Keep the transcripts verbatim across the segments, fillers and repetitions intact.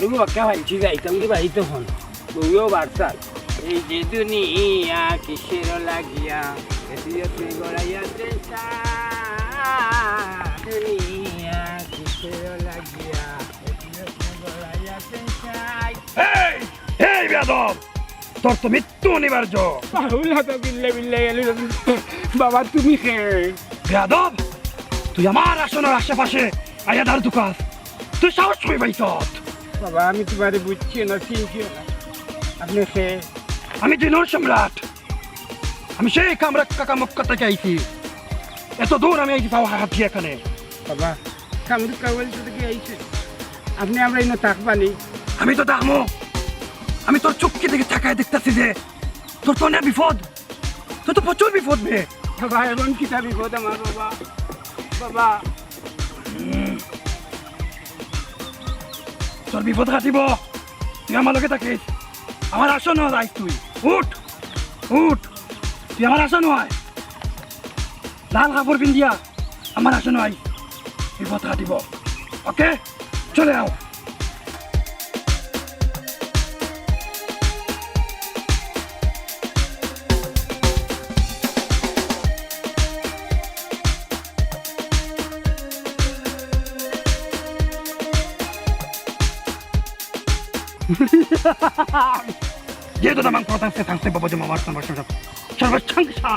দারু বাক্কা ভাইছি যাইতাম কি বাড়িত অখন। বউয়েও বার্তাল। এই যে দুনিয়া কিসের লাগিয়া, এসিয়ত গড়াইয়া চেষ্টা। দুনিয়া কিসের লাগিয়া, এসিয়ত গড়াইয়া চেষ্টা। এই, এই বেয়াদব, তোর তো মৃত্যু অনিবার্য। আউলা তো বিল্লে বিল্লে গেলি। বাবা, তুমি কে? বেয়াদব, তুই আমার আসনর আশেপাশে আইয়া দাঁড় দুকাস। তুই সাহস কই পাইছত? বাবা, আমি তোমারে বুঝছি না, চিনছি না। আপনি কে? আমি জিনর সম্রাট। আমি সেই কামরাক্কা কামুক্কা থাকি আইছি। এত দূর আমি আইছি পাও হাত দিয়া এখানে। বাবা, কামরূপ কাগজ থেকে আইছে। আপনি আমরা ইনো থাকবা নি? আমি তো থাকমু। আমি তোর চুক্কি থেকে তাকায় দেখতাছি যে তোর তো অনেক বিপদ। তোর তো প্রচুর বিপদ বে। বাবা, এখন কিতা বিপদ আমার বাবা? বাবা। তোর বিপদ কাটিব। তুই আমার লগে থাকিস। আমার আসন আইস তুই। উঠ। উঠ। তুই আমার আসন আয়। লাল কাপড় পিন্দিয়া আমার আসন আই, বিপদ কাটিব। ওকে, চলে আও। যে তো দামাং প্রতাং সে থাংসে বাবা জমা মার সর্বসংসা। সর্বসংসা।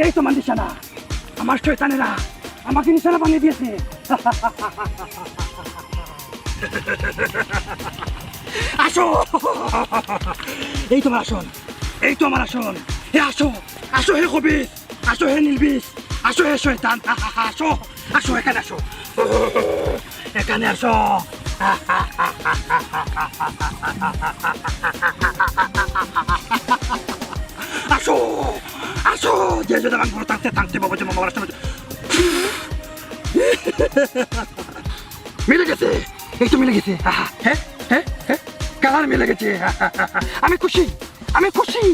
এই তো আমার নিশানা, আমার শয়তানেরা আমাকে নিশানা বানিয়ে দিয়েছে। আসো, এই তো আমার আসন, এই তো আমার আসন। এ আসো, আসো হে খবিস। আসো হে নিলবিস, আসো হে শয়তান, আসো, আসো এখানে আসো, এখানে আসো, আসো, আসো, যে যে দামাং বড় থাকতে থাকতে বাবা যে মামা আসতে মিলে গেছে, এই তো মিলে গেছে। আহা, হ্যাঁ, হ্যাঁ, হ্যাঁ, কালার মিলে গেছে। আমি খুশি, আমি খুশি,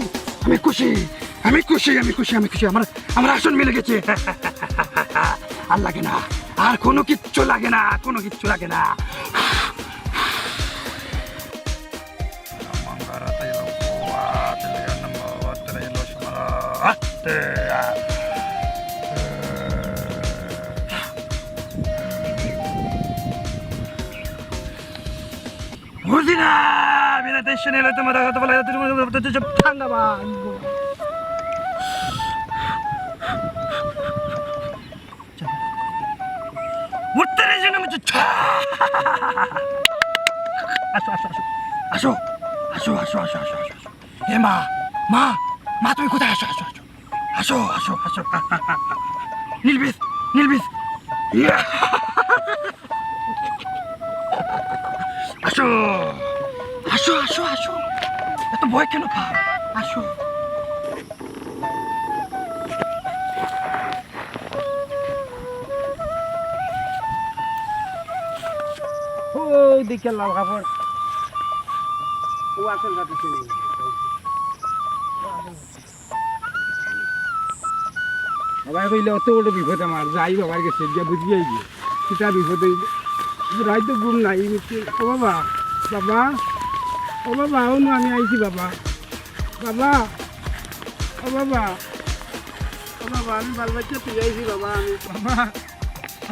আমি খুশি, আমি খুশি, আমি খুশি, আমি খুশি। আমার, আমার আসন মিলে গেছে। আর লাগে না, আর কোনো কিচ্ছু লাগে না, কোনো কিচ্ছু লাগে না। বুঝি না, বিনা টেনশনে এলে তোমার কথা বলা যাচ্ছে, তোমার কথা বলতে সব ঠান্ডা বা। উঠতে রে যেন আমি তো ছা-, আসো, আসো, আসো। আসো, আসো, আসো। এ মা, মা, মা, তুমি কোথায়? আসো, আসো, আসো। আসো, আসো, আসো। নিলবিস, নিলবিস। ইয়া। আসো, আসো। আসো, আসো, আসো। এত ভয় কেন পাও? আসো। ও, দেখে লাল কাপড়। ও আসল কথা শুনি। বাবায় কইলে, "অত বড় বিপদ আমার, যাই বাবার গেছে, গিয়া বুঝিয়া আইবো। কিতা বিপদ অইল?" রাইত তো ঘুম নাই, এই মিষ্টি। ও বাবা, বাবা, ও বাবা, ও নু আমি আইছি বাবা। বাবা, ও বাবা, ও বাবা, আমি বাল বাচ্চা তুই আইছি বাবা, আমি। বাবা,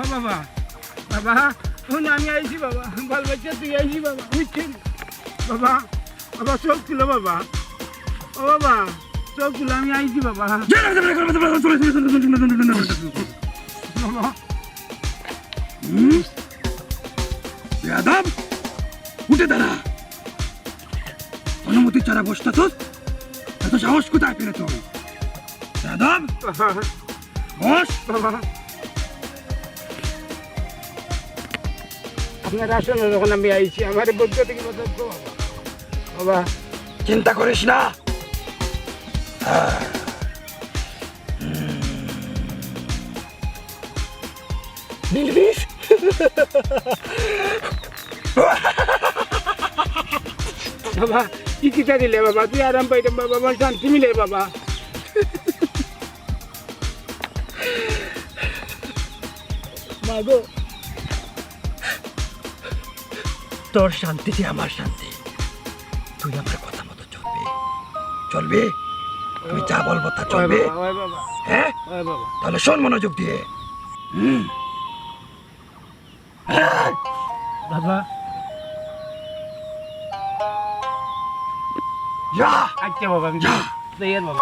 ও বাবা, বাবা, ও নু আমি আইছি বাবা, বাল বাচ্চা তুই আইছি বাবা, বুঝছেন? বাবা, বাবা, চোখ খুলো বাবা। ও বাবা, চোখ খুলো, আমি আইছি বাবা। বাবা। হুম? বেয়াদব, উঠে দাঁড়া। অনুমতি ছাড়া বসতা তো? এত সাহস কোথায় পেলে তুই? বেয়াদব, বস। বাবা, আপনার আসলে যখন আমি আইছি, আমার বুদ্ধ থেকে বাবা। বাবা, চিন্তা করিস না। বিলবিস। বাবা, ই কিতা দিলে বাবা? তুই আরাম পাইতাম বাবা, আমার শান্তি মিলে বাবা। মা গো, তোর শান্তিতে আমার শান্তি। তুই আমার কথা মতো চলবি? চলবি? আমি যা বলবো তা চলবি? ওই বাবা, ওই বাবা। হ্যাঁ? ওই বাবা। তাহলে শোন মনোযোগ দিয়ে। হুম। বাবা। যা। আচ্ছা বাবা, আমি যা। যাই আর বাবা।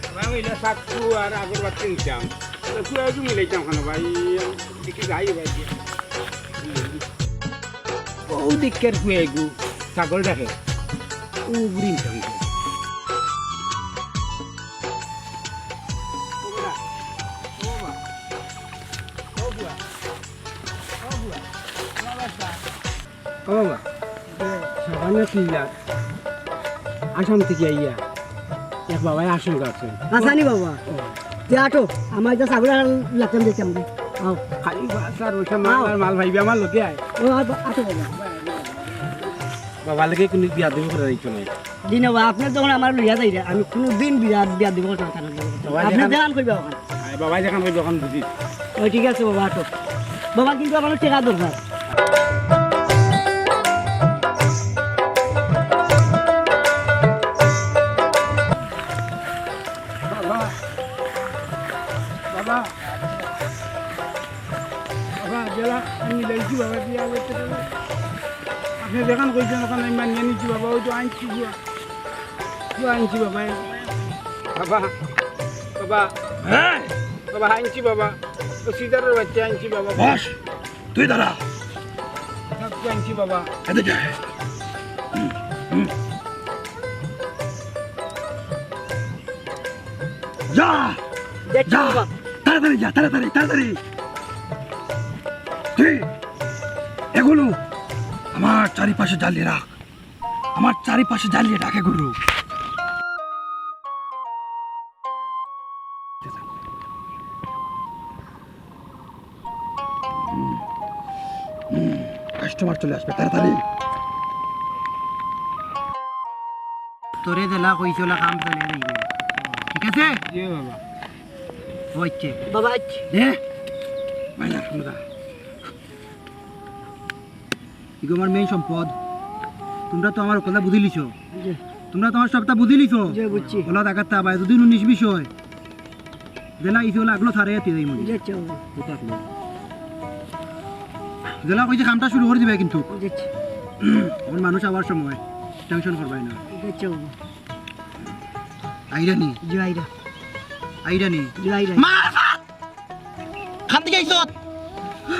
বাবা, আমি এটা সাত কু আর আগরবাতি নিতাম। তো কু একটু মিলাইতাম কেন ভাই? দেখি যাই ভাই। ও দিকের কুয়েগু ছাগল ডাকে। ও বুড়ি নিতাম। ও বাবা, সকালে কি আর আসাম থেকে আইয়া এক বাবায় আসল গাছে। আসানি বাবা। ও। যে আটো, আমার যা সাবরা লাগতাম দেখতাম রে। আও। খালি বাস আর ওইসব মাল আও। আর মাল ভাইবে আমার লোকে আয়। ও, আ-, আটো বাবা। বাবা লাগে কোনো বিয়া দেবো করে দিত নাই। জি না বাবা, আপনি যখন আমার লইয়া যাইরা, আমি কোনো দিন বিয়া, বিয়া দেবো করে থাকতাম না। বাবা আপনি যেখান যেখান কইবা ওখান। আয় বাবা যেখান কইবা ওখান বুঝি। ও ঠিক আছে বাবা, আটো। বাবা কিন্তু আমার টেকা দরকার। বাবা, বাবা, বাবা, গেলা, আমি লইছি বাবা, দিয়া লইতে পারবো। আপনি যেখান কইছেন ওখান আমি মানিয়ে নিচ্ছি বাবা, ওই তো আনছি গুয়া। গুয়া আনছি বাবা। বাবা, বাবা, হ্যাঁ? বাবা, আনছি বাবা। ও সিজারের বাচ্চা আনছি বাবা। বস, তুই দাঁড়া। বাবা, আনছি বাবা। এদিকে আয়। হুম, হুম। যা! দেখছি যা! বাবা। তাড়াতাড়ি যা, তাড়াতাড়ি, তাড়াতাড়ি। তুই এগুলো আমার চারিপাশে জ্বালিয়ে রাখ। আমার চারিপাশে জ্বালিয়ে রাখ এগুলো। হুম, হুম, কাস্টমার চলে আসবে, তাড়াতাড়ি। তোরে যেলা কইছি ওলা কাম চলে যাইবে। ঠিক আছে? জি বাবা। হচ্ছে। বাবা, আচ্ছা। দে। মাইলা, হুনবা। ইগো আমার মেইন সম্পদ। তোমরা তো আমার কথা বুঝিলিছো। জি। তোমরা তো আমার সবটা বুঝিলিছো। জি, বুঝছি। ওলা দেখাত তা ভাই, যদি উনিশ বিশ হয়, যেলা ইসে ওলা আগলো ছাড়ে এতে যাই মনে। জি, আচ্ছা বাবা। কথা কই। যেলা কইছে কামটা শুরু করে দিবে কিন্তু। জি, আচ্ছা। ওর মানুষ আবার সময় টেনশন করবাই না। জি, আচ্ছা বাবা। আইরানি। জি, আইরা। আইরানি। জি, আইরা। মার, মার! খান থেকে আইছত?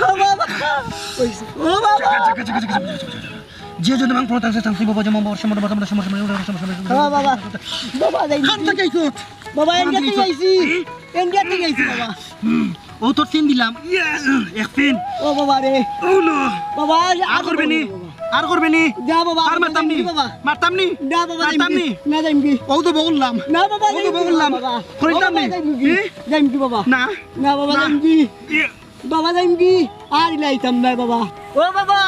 ও বাবা! ও বাবা! যে জন্য মাং প্রতাপ সে শান্তি বাবা যেমন বর্ষ মন বাবা বাবা বাবা যাই খান থেকে আইছত? বাবা ইন্ডিয়া থেকে আইছি। ইন্ডিয়া থেকে আইছি বাবা। হুম। ও তোর সিন দিলাম। ইয়া, এক সিন। ও বাবা রে। ও লো। বাবা, আর আর করবে নি? বাবা। আর করবে নি? না বাবা, আর মারতাম নি? বাবা। মারতাম নি? না বাবা, মারতাম নি? না যাইমগি। ও তো বললাম। না বাবা, ও তো যাইমগি বললাম। বাবা। কইতাম বাবা, নি? যাইমগি। এ? যাইমগি বাবা। না। না বাবা, না। যাইমগি। ইয়া। বাবা, যাইমগি। আর ইলা আইতাম না বাবা। ও বাবা।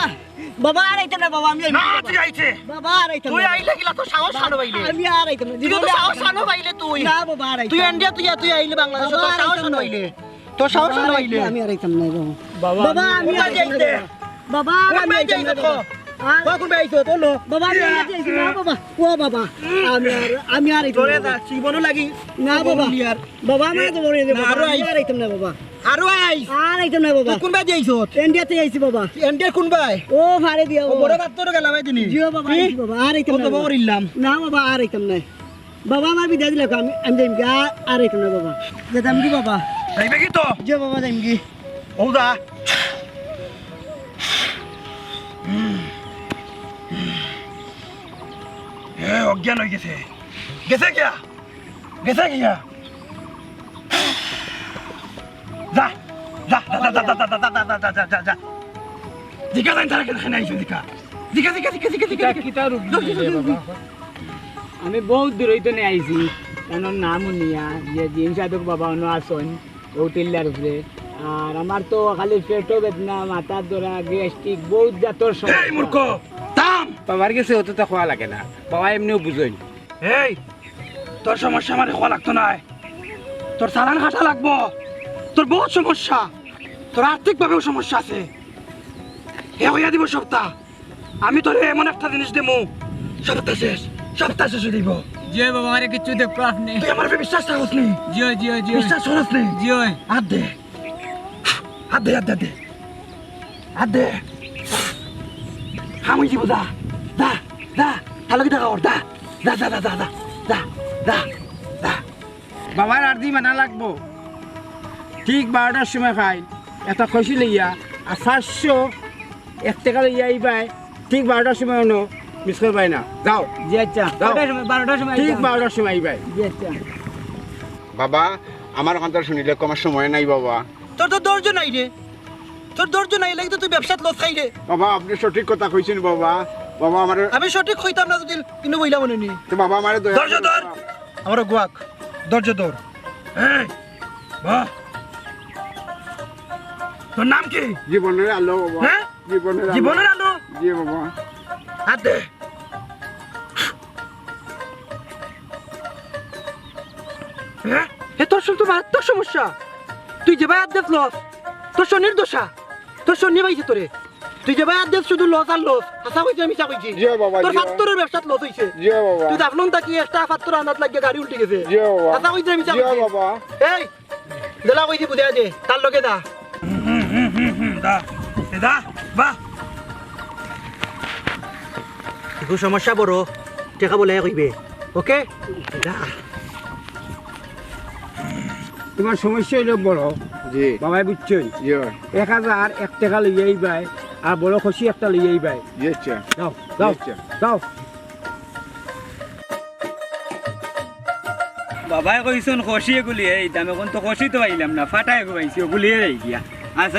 বাবা, আর আইতাম না বাবা, আমি না, তুই আইতে। বাবা, আর আইতাম তুই না। আইলে কিলা তোর সাহস বাবা, সানো পাইলে? আমি আর আইতাম না। তুই তো জীবনে আর সাহস আইতাম সানো না। পাইলে তুই। না বাবা, আর আইতাম তুই না। ইন্ডিয়া, তুই, তুই আইলে বাংলাদেশে, বাবা, তোর আর সাহস আইতাম সানো না। পাইলে? তোর সাহস বাবা, সানো আর পাইলে? আইতাম না, আমি আর আইতাম না বাবা। বাবা, বাবা, আমি আমি আর কোন আইতাম না যাইতে? বাবা। বাবা, আর কোন আমি আইতাম যাইতে না তো? বাবা। আর কখন আইছো? তো লো। বাবা, আমি ইয়া। আর যাইতাম না বাবা। ও বাবা, আমি আর, আমি আর আইতাম না তোরে বাবা। যা, জীবনও লাগি। না বাবা। বলি আর। বাবা, আমার তো মরে যাবে না, বাবা, আরো আমি আইস। আর আইতাম না বাবা। আরো আইস। আর আইতাম না বাবা। তুই কোন বায় আইছস? ইন্ডিয়াতে আইছি বাবা। ইন্ডিয়ার কোন বায়? ও, ফারে দিয়া ও, বাবা। বড় বাত তোর গেলা ভাই দিনি। জিও বাবা, কি? আইছি বাবা, আর আইতাম ও না তো বাবা। বড় ইল্লাম। না বাবা, আর আইতাম না। বাবা, আমার বিদায় দিলাম, আমি, আমি যাইমগি, আর, আর আইতাম না বাবা। যেতাম কি বাবা? যাইবে কি তো? জিও বাবা, যাইমগি। ও দা। এ, অজ্ঞান হয়ে গেছে। গেছে গিয়া? গেছে গিয়া? যা, যা, যা। জিকা যাইন তারা কেনে আইছো Zika. Zika, Zika, Zika, Zika, Zika, কিতা, জিকা। কিতা রোগ দিলে বাবা? আমি বহুত দূর হইতে নে আইছি। তান নাম হুনিয়া, যে জিন সাধক বাবা অনো আছইন, ও টিল্লার উপরে। আর আমার তো খালি পেটো বেদনা, মাথার ধরা, গ্যাস্ট্রিক, বহুত জাতর সমস্যা। এই মূর্খ, থাম! বাবার গেছে অততা কওয়া লাগে না। বাবা এমনেউ বুঝইন। এই, তোর সমস্যা আমারে কওয়া লাগতো নায়। তোর চালান কাটা লাগবো। তোর বহুত সমস্যা। তোর আর্থিকভাবেও সমস্যা আছে। হে কইয়া দিব সবতা। আমি তোরে এমন একটা জিনিস দিমু, সবতা শেষ, সবতা শেষ হয়ে দিব। জি বাবা, আমারে কিচ্ছু দেখো আপনি। তুই আমার উপরে বিশ্বাস রাখস নি? জি, জি, জি। বিশ্বাস করস নি? জি। হাত দে। হাত দে, হাত দে, হাত দে। হাত দে। হামুই দিব, যা। যা, যা। তার লগে দেখা কর, যা। যা, যা, যা, যা, যা। যা, যা, যা। বাবার আর্জি মানা লাগবো। ঠিক বারোটার সময় খাই, একটা খুশি লইয়া, আর পাঁচশো এক টাকা লইয়া আইবায়। ঠিক বারোটার সময় অনো মিস করবায় না। যাও। জি আচ্ছা। যাও। কয়টার সময়? বারোটার সময় ঠিক আইতাম। বারোটার সময় আইবায়। জি আচ্ছা। বাবা, আমার কথা শুনিলে আমার সময় নাই বাবা। তোর তো ধৈর্য নাই রে, তোর ধৈর্য নাই, লাগি তো তুই ব্যবসাত লস খাই রে। বাবা, আপনি সঠিক কথা কইছেন বাবা। বাবা, আমারে আমি সঠিক কইতাম না যদি ইনো বইলা মনে নি। তো বাবা, আমারে দয়া ধৈর্য করে ধর। বাবা। আমার গুয়াক, ধৈর্য ধর। এই, বাহ। তোর নাম কি? জীবনের আলো বাবা। হ্যাঁ? জীবনের আলো। জীবনের আলো? জি বাবা। হাত দে। হ্যাঁ? এ তোর শুধু মারাত্মক সমস্যা। তুই যেবায় আদেশ লস, তোর শনির দশা, তোর শনি পাইছে তোরে। তুই যেবায় আদেশ শুধু লস আর লস, হাছা কইছি আমি মিছা কইছি। জি বাবা, তোর জি বাবা। ফাত্তরর ব্যবসাত লস হইছে। জি বাবা। তুই জাফলং থাকি একটা ফাত্তর আনাত লাগিয়া গাড়ি উল্টি গেছে। জি বাবা। হাছা কইছি আমি মিছা জি কইছি। বাবা। এই, যেলা কইছি বুঝাই দে, তার লগে যা। হুম, হুম, হুম, হুম, হুম, যা। এ যা, বাহ। একটু সমস্যা বড়, টেকা বলে কইবে। ওকে? যা। তোমার সমস্যা হইলো বড়। জি। বাবাই বুঝছইন? জি। এক হাজার এক টেকা লইয়া আইবায়, আর বড় খুশি একটা লইয়া আইবায়। জি, আচ্ছা। যাও, যাও, জি, আচ্ছা। যাও। বাবায় কইছইন খুশি এগু লইয়া আইতাম, অখন তো খুশি তো পাইলাম না, ফাটা এগু পাইছি, অগু লইয়া যাই গিয়া। আয়,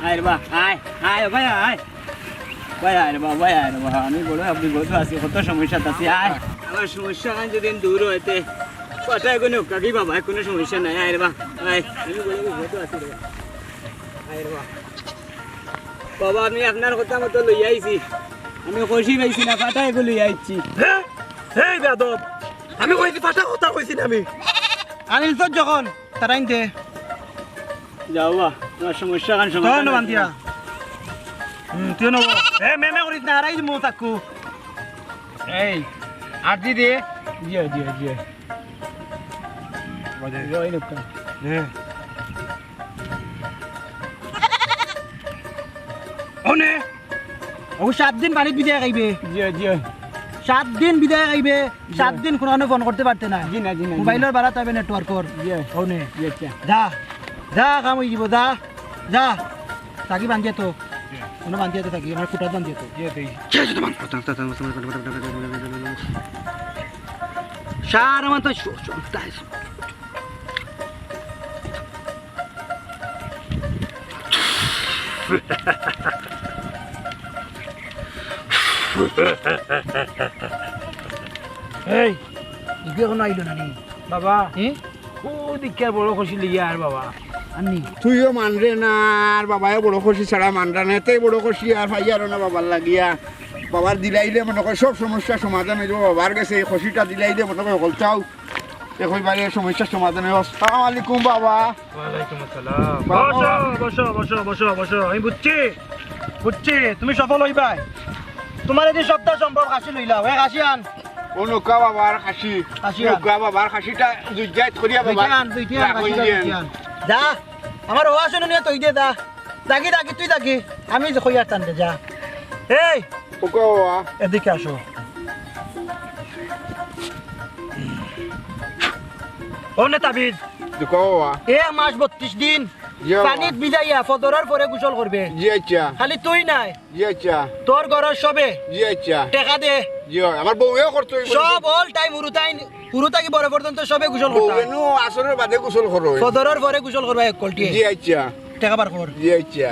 আয় রে বা, আয়, আয়, ভাই, আয়। ভাই, আয় রে বা, ভাই, আয় রে বা, আমি বড় বিপদো আছি, কত সমস্যাত আছি, আয়। আমার সমস্যাখান যদি দূর অইতে, ফাটা এগু নিউক্কা গি বাবা, কুনু সমস্যা নাই, আয় রে বা, আয়। আমি বড় বিপদো আছি রে বা। আয় রে বা। বাবা, আমি আপনার কথা মতো লইয়া আইছি। আমি খুশি পাইছি না, ফাটা এগু লইয়া আইছি। হ্যাঁ? এই বেয়াদব, আমি কইছি ফাটা কথা কইছি না আমি। আনিস তো যখন, তারাইন দে। যাও বা, তোমার সমস্যাখান সমাধান তখন অইছে। বান্ধিয়া। হুম, তুই নেবো। এ, মে মে করিস না, হারাই দিমু চাক্কু। এই, আর দি দে। জি, জি, জি। বাজে। জি, ওই লোকটা। হ্যাঁ। অনে। ও সাত দিন পানিত ভিজাই খাইবে। জি, জি। সাত দিন ভিজাই খাইবে, জি। সাত দিন কুনু ফোন করতে পারতে না। জি না, জি না, জি না। মোবাইলর বাড়াত পাইবে নেটওয়ার্কর। জি। অনে। জি, আচ্ছা। যা, যা, কাম অই যিবো, যা, যা। থাকি বান্ধিয়া তো। জি। অনো বান্ধিয়া তো থাকি, আমার কুটাত বান্ধিয়া তো। জি, জি। সার আমার তো শো-, শো-, তাই শো-। এই, ইগু অখনো আইলো না নি? বাবা, হুম? ও দেখিয়ার বড় খুশি লইয়া আর বাবা। আনি। তুইও মানরে না, আর বাবায়ও বড় খুশি ছাড়া মানরা না, এতেই বড় খুশি আর পাইয়ারও না বাবার লাগিয়া। বাবার দিলাইলে মনে কর সব সমস্যা সমাধান অইযিবো, বাবার গেছে এই খুশিটা দিলাইলে মনে কর হকলতাউ। দেখো এবারে সমস্যার সমাধান অইবো। আসসালামু আলাইকুম বাবা। ওয়ালাইকুম আসসালাম। বাবা। বসো, বসো, বসো, বসো, বসো। আমি বুঝছি, বুঝছি, তুমি সফল অইবায়। তুমার এদি সবটা সম্ভব, খাসি লইলাও, এ খাসি আন। ও নৌকা বাবার খাসি। খাসি আন। নৌকা বাবার খাসিটা জুইজাইত করিয়া বাবা। দুইটা আন, দুইটা আন, খাসিটা দুইটা আন। যা, আমার হওয়া শুনুনিয়া তই দে, যা। দাগি, দাগি, তুই দাগি। আমি যে কইয়ার টান দে, যা। এই, ওকে বাবা। এদিকে আসো। ও নে তাবিজ। দেখো বাবা। এক মাস বত্রিশ দিন জি বাবা। পানিত ভিজাইয়া ফজরর পরে গোসল করবে। জি আচ্ছা। খালি তুই নায়। জি আচ্ছা। তোর ঘরর সবে। জি আচ্ছা। টেকা দে। জি, আমার বউয়েও করতো এই সব all time হুরুতাইন, হুরু থাকি বড় পর্যন্ত সবে গোসল করতা। বউয়ে নু আসরের বাদে গোসল করো। ফজরর পরে গোসল করবা এক কলটিয়ে। জি আচ্ছা। টেকা বার কর। জি আচ্ছা।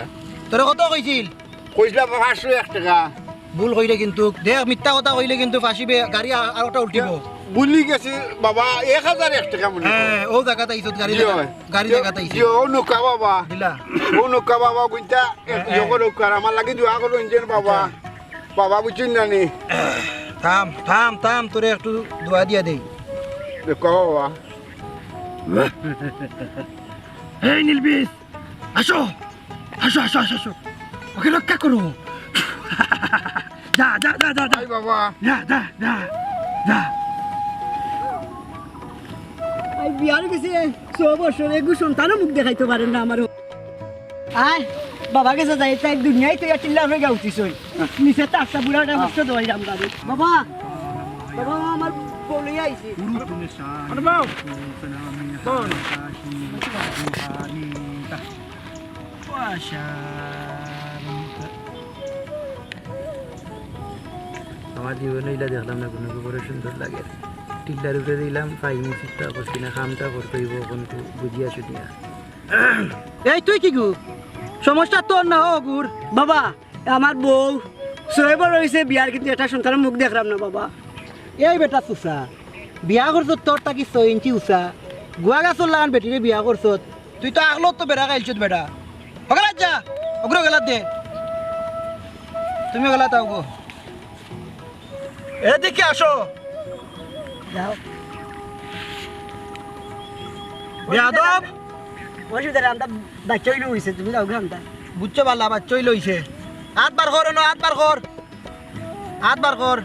তোরে কত কইছিল? কইছিলাম পাঁচশো এক টেকা। ভুল কইলে কিন্তু, দেখ, মিথ্যা কথা কইলে কিন্তু ফাঁসিবে, গাড়ি আ-, আরোটা উল্টিবো। ভুলি গেছি বাবা, এক হাজার এক টেকা মনে হয়। হ্যাঁ, ও জাগাত আইছত, গাড়ি জি জাগাত, হয়। গাড়ি জি, জাগাত আইছত। জি, ও নৌকা বাবা। দিলা। ও নৌকা বাবা, গুনতা, হ্যাঁ, ইয়ে হ্যাঁ। করো, আর আমার লাগি দোয়া করো, ইঞ্জিন বাবা। আচ্ছা। বাবা, বুঝছেন না নি? থাম, থাম, থাম, তোরে একটু দোয়া দিয়া দেই। নৌকা বাবা। এই নীলবিষ, আসো, আসো, আসো, আসো, আসো। ওকে রক্ষা করো। যা, যা, যা, যা, যা। আই বাবা। যা, যা, যা, যা। আই বিয়ার গেছে ছয় বছর, এগু সন্তানও মুখ দেখাইতো পারের না আমার। আয়, বাবা গেছে যাই, তাই দুনিয়ায় তো টিল্লা হয়ে গেছে উঠিস ওই। নিচে তো আস্তা বুড়াটা নষ্ট দেওয়াই রাম বাড়ি। বাবা, বাবা, আমার বউ লইয়া আইছি। আরে বাবা। বল। আমার জীবনে ইলা দেখলাম না, কোনো বড় সুন্দর লাগে। টিল্লার উপরে দিলাম, পাইনি, চিন্তা করছি না, কামটা করতে হইব, এখন তো বুঝিয়া শুনিয়া। এই তুই কি গু? সমস্যা তোর না, ও গুর। বাবা, আমার বউ ছয় বছর হইছে বিয়ার, কিন্তু একটা সন্তানের মুখ দেখলাম না বাবা। এই বেটা চুষা, বিয়া করছত তোর থাকি ছয় ইঞ্চি উঁচা, গুয়া গাছর লাগান বেটিরে বিয়া করছত, তুই তো আগলত তো বেড়া খাইলছত বেটা। হগলাত যা, অগুরে হগলাত দে। তুমি হগলাত আও গো। এদিকে আসো। যাও। বেয়াদব। অসুবিধা নাই, আমরা বাচ্চা হইলে হইছে, তুমি যাও গো আমরা। বুঝছো বালা, বাচ্চা হইলে হইছে। হাত বার কর, এনো হাত বার কর। হাত বার কর।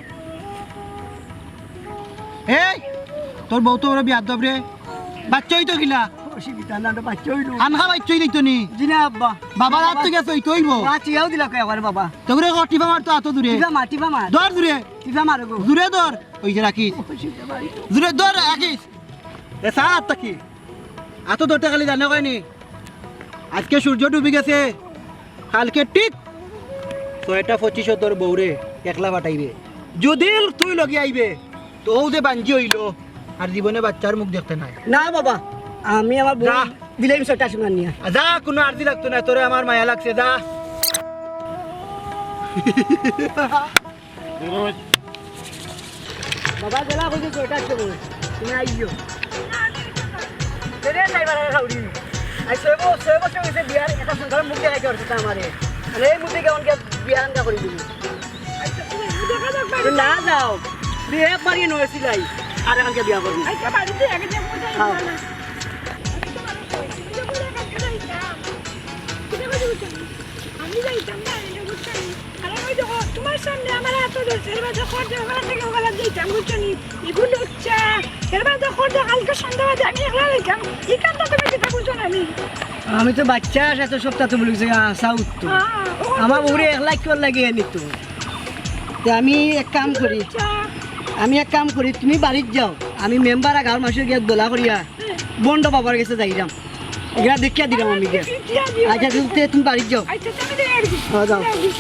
এই, তোর বউ তো বড় বেয়াদব রে। বাচ্চা হইতো কিলা? অসুবিধা না, আমরা বাচ্চা হইলো। আনখা বাচ্চা হইতো নি? জি না আব্বা। বাবার হাত তো গেছে হইতো হইবো। মা চিয়াও দিলা কই আবার বাবা? তোরে কো টিপা মার তো আতো দূরে। টিপা মার, টিপা মার। ধর দূরে। টিপা মার গো। দূরে ধর। ওই যে রাখিস। অসুবিধা নাই। দূরে ধর রাখিস। এ সাত থাকি। আতো ধরতে খালি জানে কয়নি। আজকে সূর্য ডুবি গেছে, কালকে ঠিক ছয়টা পঁচিশ তোর বউরে একলা পাঠাইবে। যদি তুই লগে আইবে, তো ও যে বাঞ্জি হইল, আর জীবনে বাচ্চার মুখ দেখতে নাই। না বাবা, আমি আমার বউ যা। দিলাইম ছয়টার সময় নিয়া। যা, কোনো আরজি লাগতো না, তোরে আমার মায়া লাগছে, যা। বাবা গেলা কইছে ছয়টার সময়, তুমি আইও। তেরে যাইবার আগে খাউরি। আই ছয় বছর, ছয় বছর হইছে বিয়ার, একটা সন্তান মুখ দেখাইতে পারছে না আমারে। মানে এই মুখে কেমন কে বিয়া আনকা করে দিবি? আচ্ছা, তুমি দেখা যাক বাড়ি। না যাও, তুই একবার ইয়ে নয় সিলাই, আর এখন কে বিয়া করবি? আচ্ছা, বাড়িতে আগে যাবো, যাই খাও। না, না। আমি যাইতাম না, এটা বুঝছো নি? কারণ ওই দেখো, তোমার সামনে আমার এত দোষ, এর বাদে খরচ ওখান থেকে ওখানে যাইতাম, বুঝছো নি? এগুলো হচ্ছে, এর বাদে খরচ কালকে সন্ধ্যাবাদে আমি একলা যাইতাম, এই কামটা তুমি যেটা বুঝছো না নি? আমি তো বাচ্চা, সে তো সবটা তো বলি যে আসা উত্তর। হ্যাঁ, ও আমার বুঝছো। বউরে একলা কেউ লাগিয়ে নিত। তো আমি এক কাম করি, আচ্ছা। আমি এক কাম করি, তুমি বাড়িত যাও, আমি মেম্বার আর গাঁওর মানুষের গিয়ে দোলা করিয়া বন্ড বাবার গেছে যাইরাম। এগুলা দেখিয়া দিলাম আমি গিয়া। আচ্ছা, তুমি, তুমি বাড়িত যাও। আচ্ছা, তুমি যাও আর কি। হ্যাঁ, যাও। যাও আর কি।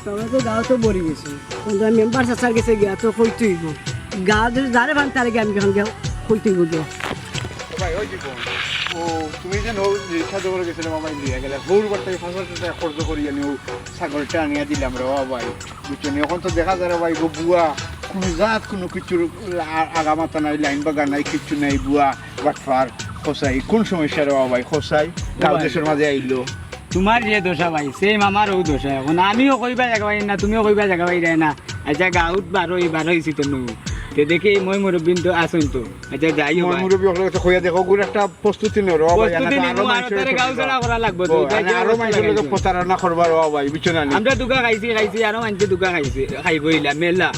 বাবা তো গাঁও তো বড়ি গেছে। কোন মেম্বার চাচার গেছে গিয়া তো কইতে হইব। গাঁও যদি যারে ভাঙ তারে গিয়া আমি এখন গিয়া কইতে হইব গিয়া। ভাই, ওই জীবন, ও, তুমি যে নৌ রিক্সা দৌড়ে গেছিলে বাবা, লইয়া গেলে, হৌর বার্তায় পাঁচ হাজার টাকা খরচ করি আনি, ও ছাগলটা আনিয়া দিলাম রে বাবা ভাই, বুঝছো নি? এখন তো দেখা যায় রে ভাই, গো বুয়া, কোনো জাত, কোনো কিছুর আ-, আগামাথা নাই, লাইন বাগান নাই, কিচ্ছু নাই, বুয়া, বাটফার, কসাই, কোন সমস্যা রে বাবা ভাই, কসাই, গাঁও ভাই। দেশের মাঝে আইলো। তোমার যে দশা ভাই, same আমারও দশা। এখন আমিও কইবা জাগা পাই না, তুমিও কইবা জাগা পাই না। আচ্ছা, গাউত বারো, এই বারো হইছি তো নু। তে দেখি, মই মুরব্বিন তো আছইন তো। আচ্ছা, যাই হোক ময় ভাই। মুরব্বি অকলর কাছে কইয়া দেখো, গুর একটা প্রস্তুতি নেও রে বাবা, প্রস্তুতি জানা তো নিমু, আরো আরো মানুষের তারে গাঁও ছাড়া করা লাগবো, ও, দুই জায়গায় আরো অবস্থা মানুষের লগে লাগাইছে। প্রতারণা করবা রে বাবা ভাই, বুঝছো না নি? আমরা দুকা খাইছি, খাইছি, আরো মানষে দুকা খাইছে, খাইবো ইলা, মেলা।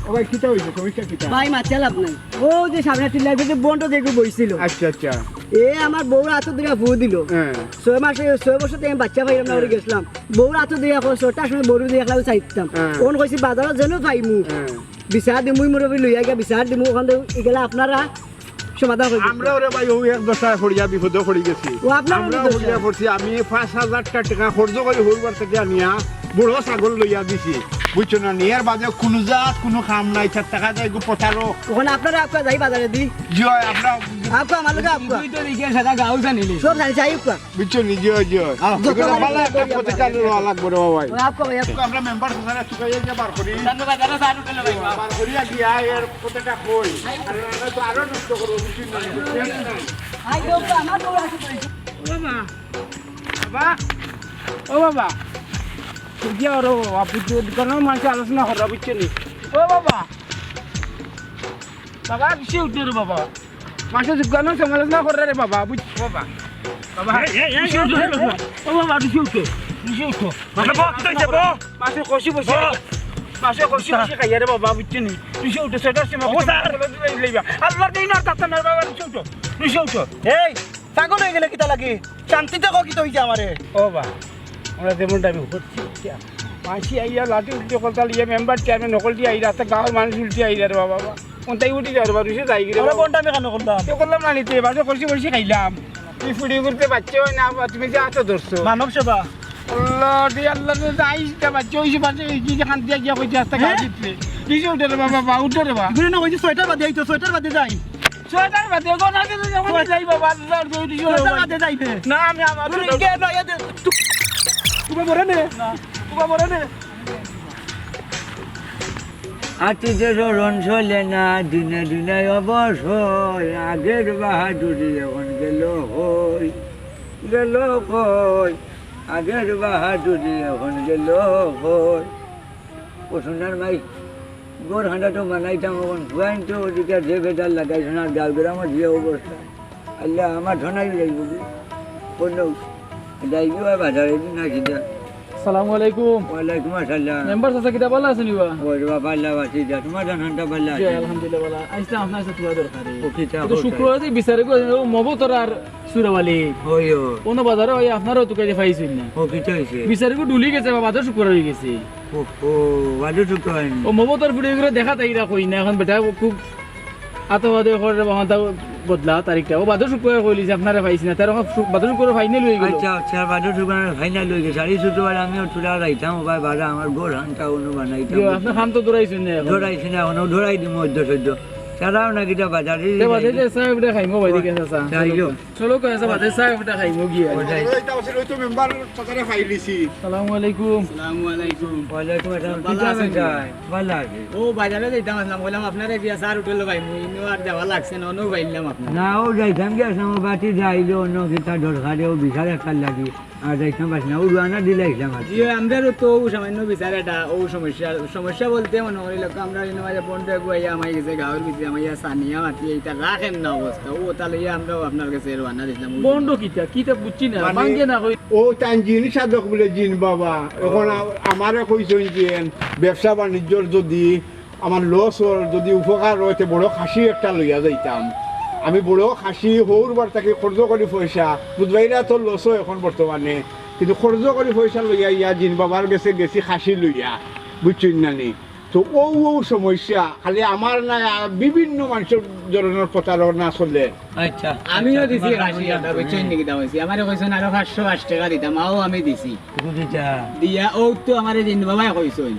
ও ভাই, কিতা হইছে? সমস্যা কিতা? ভাই, মাতিয়া লাভ নাই। ও যে সামনে টিল্লার ভিতরে বন্ড দেখে বইছিল। আচ্ছা, আচ্ছা। এ আমার বউর আতো ধরিয়া ফু দিল। হ্যাঁ। ছয় মাসে, ছয় বছর থেকে আমি বাচ্চা পাইলাম না, ওরে হ্যাঁ। গেছিলাম। বউর আতো ধরিয়া কইছে, ওটার সময় বউর দিয়ে একলা চাইতাম। হ্যাঁ। ওন কইছি, "বাজারো যেন পাইমু।" হ্যাঁ। বিচার দিমু, মুরব্বি লইয়া গিয়া বিচার দিমু, ওখান থেকে গেলে আপনারা সমাধান হয়ে যাবে। আমরা ওরে ভাই, ও এক দশায় পড়িয়া বিপদে পড়ি গেছি। ও আপনার আমরা ওই দশায়। পড়িয়া পড়ছি, আমি পাঁচ হাজার টাকা খরচ করি হরবার থেকে আনিয়া বড় ছাগল লইয়া দিছি, বুঝছো না নি? এর বাদে কোনো জাত, কোনো কাম নাই, চার টাকা যায় গো পথারো। ওখানে আপনারা আপকা যাই বাজারে দি। জি হয়, আমরা আপকা আমার লগে আপকা। তুই তো দেখিয়া সারা গাঁও জানিলি। সব জানি, যাই আপকা। বুঝছো নি? জি হয়, জি হয়। আহ। এগুলো ভালো একটা পথে চালু হওয়া লাগবে রে বাবা। ওই আপকা ভাই, আপকা। আমরা মেম্বার স্যার চুকাইয়া গিয়া বার করি। ধন্যবাদ, দাদা, স্যার উঠে ভাই। বার করি আর গিয়া এর কথাটা কই। আর আমরা তো আরো নষ্ট করবো, বুঝছো না? আই গো, আমার বউ আছে তো। ও বাবা। বাবা। ও বাবা। গিয়া ওরে বাবা, বুঝছো, দোকানের মানুষ আলোচনা করা, বুঝছো নি? ও বাবা। বাবা, কিসে উঠে রে বাবা? মাসে দোকানের সমালোচনা করে রে বাবা, বুঝ-, বাবা। বাবা, এই, এই, এই, কিসে এই, উঠে রে এই, বাবা? ও বাবা, কিসে উঠে? কিসে উঠো? বাবা, বল, কিতা হইছে, বল। মাসে কষি বসে, বল। মাসে কষি বসে খাইয়া রে বাবা, বুঝছো নি? কিসে উঠে, সেটার সময় ও, স্যার। বলে দিলে লইবা। আল্লাহর দিন আর তাতে না বাবা, কিসে উঠো? কিসে উঠো? এই, পাগল হয়ে গেলে কিতা লাগে? শান্তিতে কও কিতা হইছে আমারে? ও বা, আমরা যেমন টাইমে করছি, মাসি আইয়া লাঠি উল্টে কলতা লিয়ে মেম্বার চেয়ারম্যান নকল দিয়ে আইরা, তা গাঁওর মানুষ উল্টে আইরা রে বাবা, বাবা। কোনটাই উঠি যাওয়ার বারো সে যাই গেলে ওরা বাবা। কোন টাইমে কানো করলাম? তো করলাম না নিতে, বাসে করছি করছি খাইলাম। তুই ফুড়ি করতে পারছো না, বা তুমি যে আছো ধরছো। মানব সেবা। আল্লাহ, রে আল্লাহ, রে, যাই ইচ্ছা বাচ্চা, ওই যে বাচ্চা, এই যে খান দিয়ে গিয়া কইতে আস্তে হ্যাঁ? গাড়ি দিতে। কিছু উঠে রে বাবা, বা উঠে রে বা। এগুলো না, ওই যে ছয়টার বাদে, এই তো ছয়টার বাদে যাই। ছয়টার বাদে, এখন আগে তো যখন ছয়- যাই বাবা, আল্লাহ, রে, ওই দিকে ছয়টার বাবা। বাদে যাইবে। না, আমি আমার তুই ছোট কে নয়, এ দে, তু-, তুবা মরে নে। না। তুবা মরে নে। আতিতে স্মরণ চলে না, দিনে দিনে অবশ হয়। আগের বাহাদুরি এখন গেল কই, গেল কই। আগের বাহাদুরি এখন গেল কই। ও সোনার মাই, ঘর হান্ডা তো বানাইতাম, এখন ফুয়াইন তো ওদিকে যে বেজার লাগাইছে না, গাঁও গ্রামে যে অবস্থা। আল্লাহ, আমার ধনাই যাইব কি? কোন যাইব আর বাজারে দিন না কিনা? সালামু আলাইকুম। ওয়ালাইকুম আসসালাম। মেম্বার চাচা, কিতা ভালা আছইন বা? ওই রে বাবা, আল্লাহ বাঁচি যা, তোমার ধান হান্ডা ভালা জি, আছে? আলহামদুলিল্লাহ ভালা। আইছলাম আপনার সাথে তুলা দরকারে। ও কিতা তো অবস্থা? শুক্রবার যে বিচারে গেছে, ও মবতর আর সুরাবালি। ওই ও। কোনো বাজারে ওই আপনারও তো কাছে পাইছইন না। ও কিতা হইছে? বিচারে গো ডুলি গেছে, বাবা, তো শুক্রবার হয়ে গেছে। ও, ও, বাদে তো তো হয়নি। ও মবতর ফুড়ি করে দেখা তাইরা কই না, এখন বেটা ও খুব আতবাদে করে রে বাবা, তা বদলা তারিখটা। ও বাদে শুক্রবার কইলি যে আপনারে পাইছি না, তার এখন শু-, বাদে শুক্রবার ফাইনাল হয়ে গেল। আচ্ছা, আচ্ছা, বাদে শুক্রবার ফাইনাল হয়ে গেছে। আর এই শুক্রবার আমিও থুড়া রাইতাম, ও ভাই, বাদে আমার ঘর হানটা অন্য বানাইতাম। ইয়ো, আপনি খান তো দৌড়াইছেন না এখন। দৌড়াইছি না এখন, ও দৌড়াই দিমু অদ্য সদ্য। তারাও নাকি এটা বাজারে তে বাদে যাইবে। যে সাহেব এটা খাইমো ভাই, ও, দেখে চাচা। যাই হোক। চলো, কয়ে আছে, বাদে সাহেব এটা খাইমো গিয়া। ও, যাই। এই, তাও ছিল, ওই তো মেম্বার চাচারে পাইলিছি। সালামু আলাইকুম। সালামু আলাইকুম। ওয়ালাইকুম আসসালাম। ভালা কিতা আছেন? ভালা আছি। ও, বাজারে যাইতাম আসলাম, কইলাম আপনারে দিয়া চার হোটেল ভাই, মুই ইনো আর যাওয়া লাগছে না, অনো পাইলাম আপনারে। না, ও যাইতাম গিয়া আসলাম, ও বাতি যাইলো, অন্য কিতা দরকারে, ও বিচার একটা লাগি। আর যাইতাম পারছি না, ও রওয়ানা দিলাইছিলাম আর কি। জি, আমরারও তো ও সামান্য বিচার এটা, ও সমস্যা, সমস্যা বলতে মনে করি লোক আমরা ইনো মাঝে বন্ধ এক ভাই আমার গেছে গাঁওর ভিতরে আমার ইয়া সানিয়া মাতি এইটা রাখেন না অবস্থা, ও তাহলে ইয়া আমরাও আপনার কাছে রওয়ানা দিছিলাম। বন্ধ কিতা? কিতা বুঝছি না, মানে, ভাঙ্গে না কই? ও তান জিন সাধক বলে জিন বাবা, এখন আ-, আমারে কইছইন যে ব্যবসা বাণিজ্যর যদি আমার লস অর, যদি উপকার অয়, তে বড় খাসি একটা লইয়া যাইতাম। আমি বড় খাসি হউর বার থাকি খরচ করি পয়সা, বুধবাইরা তো লস অয় এখন বর্তমানে, কিন্তু খরচ করি পয়সা লইয়া ইয়া জিন বাবার গেছে গেছি খাসি লইয়া, বুঝছইন না নি? তো ও, ও সমস্যা, খালি আমার না, আ, বিভিন্ন মানুষের ধরনের প্রতারণা চলে। আচ্ছা, আমিও আচ্ছা, দিছি তোমার খাসি খাসি একটা, বুঝছইন নি কিতা কইছি? আমারে কইছইন আরো পাঁচশো পাঁচ টাকা দিতাম, আও আমি দিছি। বুঝিছা? দিয়া ও তো আমারে জিন বাবায় কইছইন।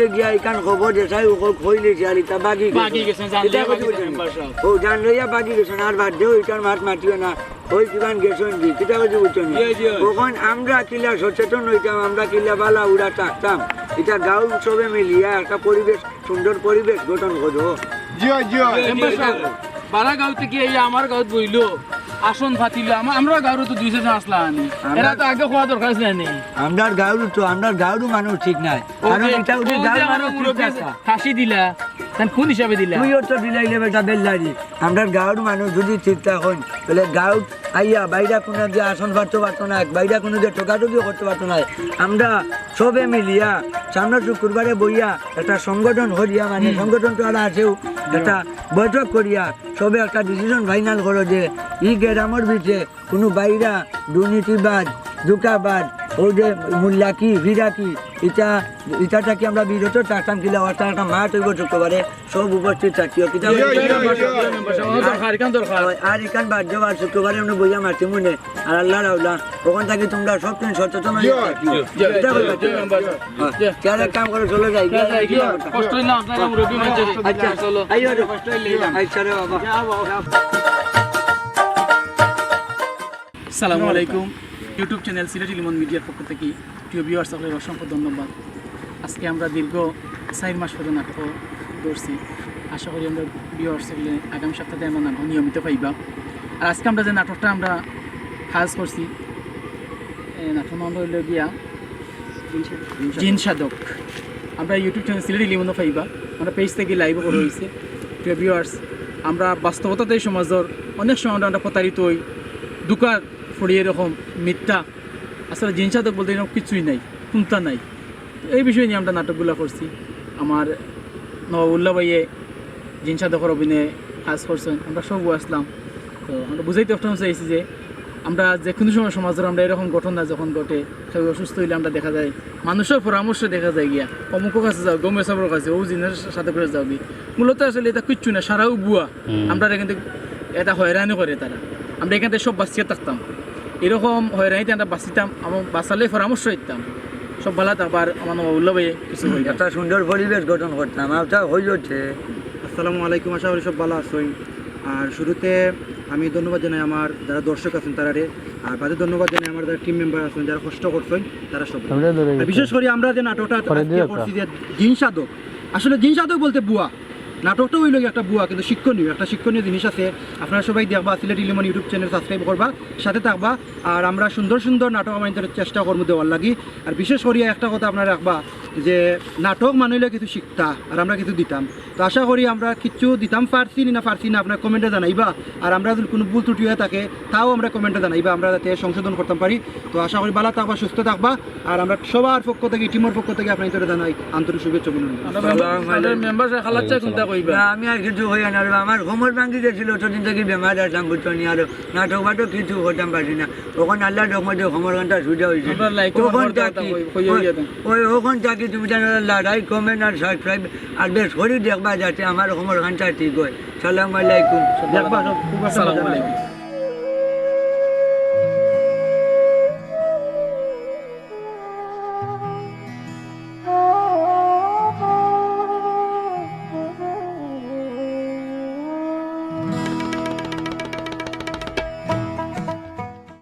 গেছে গিয়া ইখান খবর দেশাই ও কইলে যে আর ইটা বাগি গেছে। বাগি গেছে, জান কিতা লইয়া কইছি বাগি গেছে বুঝছনি? Member sub. ও জান লইয়া বাগি গেছে, আর বাদ দেও, ইটার মাত মাতিও না। ওই কিমান গেছন কি, কিতা কইছি বুঝছনি? জি, জি। অখন আমরা কিলা সচেতন অইতাম, আমরা কিলা বালা উড়া থাকতাম, ইটা গাঁওর সবে মিলিয়া একটা পরিবেশ, সুন্দর পরিবেশ গঠন করো। জি, জি। মেম্বার সাব, বারা গাঁও থাকি এই আমার গাঁওত বইলো, আসন পাতিলো, আমা-, আমরার গাঁওরও তো দুই চাইরজন আছলা আনি। আমরা এরা তো আগে কওয়া দরকার আছিল নি। আমরার গাঁওর তো, আমরার গাঁওরও মানুষ ঠিক নাই। ও কারণ যে, ইটা উঠে ও যে গাঁওর আমার মানুষ ঠিক মুরব্বি থাকতা। ফাঁসি দিলা, তান কোন হিসাবে দিলা? তুইও তো দিলাইলে বেটা বেল্লারি। আমরার গাঁওর মানুষ যদি ঠিক থাকইন, তাইলে গাঁওত আইয়া বাইরা কুনু যে আসন পারতো পারতো না, বাইরা কুনু যে ঠকাঠকি করতো পারতো না। আমরা সবে মিলিয়া সামনে শুক্রবারে বইয়া একটা সংগঠন করিয়া, মানে, হুম। সংগঠন তো আর আছেও, একটা বৈঠক করিয়া সবে একটা decision final করো যে ই গ্রামর ভিতরে কুনু বাইরা দুর্নীতিবাজ, ধোকাবাজ, ও যে মুল্লাকি, ফিরাকি, ইটা, ইটা থাকি আমরা বিরত থাকতাম, কিলা অর্থাৎ একটা মাঠ অইবো শুক্রবারে, সব উপস্থিত থাকিও। কিতা ইয়া, বলছো? ইয়া, ইয়া। মেম্বার সাব, ও দরকার, ইখান দরকার। আর ইখান বাদ দেও, আর শুক্রবারে আমরা বইয়া মাতিমুনে, আর আল্লাহ রাউলা, অখান থাকি তোমরা সব তুমি সচেতন অইয়া ইয়া, থাকিও। ইয়া, ইয়া, কিতা ইয়া, বলছো? ইয়া, মেম্বার সাব। হ্যাঁ। ইয়া। তাইলে এক কাম করো, চলো যাই। ইয়া, যাই, ইয়া। কষ্ট অইলে আপনারা মুরব্বি মানুষ, আচ্ছা, যাই, আচ্ছা। চলো। আইও রে। কষ্ট অইলে যাইতাম। আচ্ছা রে বাবা। আসসালামু আলাইকুম। YouTube channel সিলেটি লিমন মিডিয়ার পক্ষ থাকি প্রিয় ভিউয়ার্স সকলরে অসংখ্য ধন্যবাদ। আজকে আমরা দীর্ঘ চাইর মাস পরে নাটক ধরছি। আশা করি আমরা ভিউয়ার্স সকলে আগামী সপ্তাহে আমরা নাটক নিয়মিত পাইবা। আর আজকে আমরা যে নাটকটা আমরা কাজ করছি, এ, নাটক নাম অইলো গিয়া জিন সাধক। আমরা YouTube channel সিলেটি লিমনও পাইবা, আমরা page থাকি live করা অইছে। প্রিয় ভিউয়ার্স, আমরা বাস্তবতাতে এই সমাজর অনেক সময় আমরা, আমরা প্রতারিত হই, ধোঁকাত পড়ি, এরকম মিথ্যা। আসলে জিন সাধক বলতে এরকম কিছুই নাই, কুন্তা নাই। তো এই বিষয় নিয়ে আমরা নাটকগুলা করছি। আমার নবাবুল্লাহ ভাইয়ে জিন সাধকর অভিনয়ে কাজ করছেন, আমরা সব আসলাম। তো আমরা বুঝাইতে সবসময় চাইছি যে আমরা যে কোনো সময় সমাজর আমরা এরকম ঘটনা যখন ঘটে, কেউ অসুস্থ হইলে আমরা দেখা যায় মানুষর পরামর্শ দেখা যায় গিয়া, "অমুকর কাছে যাও, গমে সাবর কাছে, ও জিনের সাথে করে যাও গি।" মূলত আসলে এটা কিচ্ছু না, সারাও বুয়া। হুম। আমরা কিন্তু এটা হয়রানি করে তারা। আমরা এখান থেকে সব বাঁচিয়া থাকতাম, এরকম হয়রানিতে আমরা বাঁচিতাম এবং বাঁচালে পরামর্শ দিতাম। সব ভালা থাকবা। আর আমার নবাবুল্লাহ ভাইয়ে কিছু কইবা? একটা সুন্দর পরিবেশ গঠন করতাম, আর ওটা হয়ে ওঠে। আসসালামু আলাইকুম, আশা করি সব ভালা আছইন। আর শুরুতে আমি ধন্যবাদ জানাই আমার যারা দর্শক আছেন তারারে, আর বাদে ধন্যবাদ জানাই আমার যারা টিম মেম্বার আছেন, যারা কষ্ট করছেন, তারা সব। আর বিশেষ করে আমরা যে নাটকটা আজকে করছি যে জিন সাধক, আসলে জিন সাধক বলতে বুয়া, নাটকটা হইল একটা বুয়া, কিন্তু শিক্ষণীয়, একটা শিক্ষণীয় জিনিস আছে। আপনারা সবাই দেখবা, সিলেট ইলিমন YouTube চ্যানেল সাবস্ক্রাইব করবা, সাথে থাকবা। আর আমরা সুন্দর সুন্দর নাটক আমার চেষ্টা করবো দেওয়ার লাগি। আর বিশেষ করিয়া একটা কথা আপনারা রাখবা যে নাটক মানে হইলে কিছু শিখতা, আর আমরা কিছু দিতাম। তো আশা করি আমরা কিছু দিতাম পারছি নি না পারছি না, আপনারা কমেন্টে জানাইবা। আর আমরা যদি কোনো ভুল ত্রুটি হয়ে থাকে, তাও আমরা কমেন্টে জানাইবা, আমরা যাতে সংশোধন করতাম পারি। তো আশা করি ভালা থাকবা, সুস্থ থাকবা। আর আমরা সবার পক্ষ থেকে, টিমর পক্ষ থেকে আপনাদের জানাই আন্তরিক শুভেচ্ছা অভিনন্দন। আমরা মেম্বার সাহেব খালাচ্চা চিন্তা কইবা। না, আমি আর কিছু কইয়া না রে, আমার কোমর ভাঙ্গি গেছিল, অতদিন থাকি বেমার আছলাম, বুঝছো নি? আর নাটক বাটক কিছু করতাম পারছি না। অখন আল্লাহর রহমতে কোমর খানটা সুজা হইছে। আমরা লাইক অখন থাকি, ওই, ওই, অখন থাকি তুমি জানো, লাড়াই, কমেন্ট আর সাবস্ক্রাইব আর বেশ করি দেখবা যাতে আমার কোমর খানটা ঠিক হয়। সালাম আলাইকুম। দেখবা সব, খুব একটা মজা লাগে।